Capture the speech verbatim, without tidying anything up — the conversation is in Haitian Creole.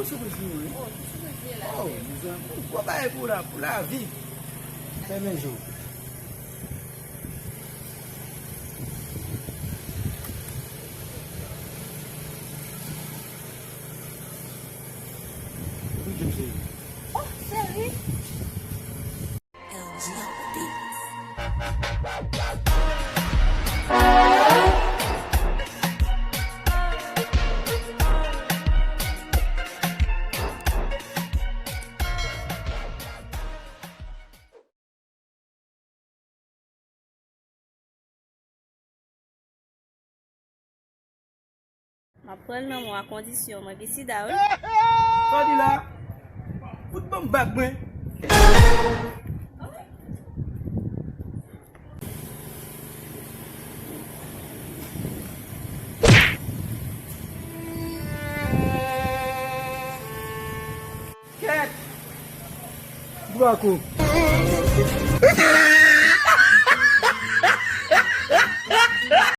Sipriz pou mwen. Oh, sipriz li la. Oh, mezanmi, gwo bagay pou la, pou lavi. Fèmen je w. Wi, James. Oh, cheri. L G Beats. M ap pran l nan men w a kondisyon mwen gen sida, wi. Sa w di la? Fout ban m bag mwen. Kèt! Dwa kou.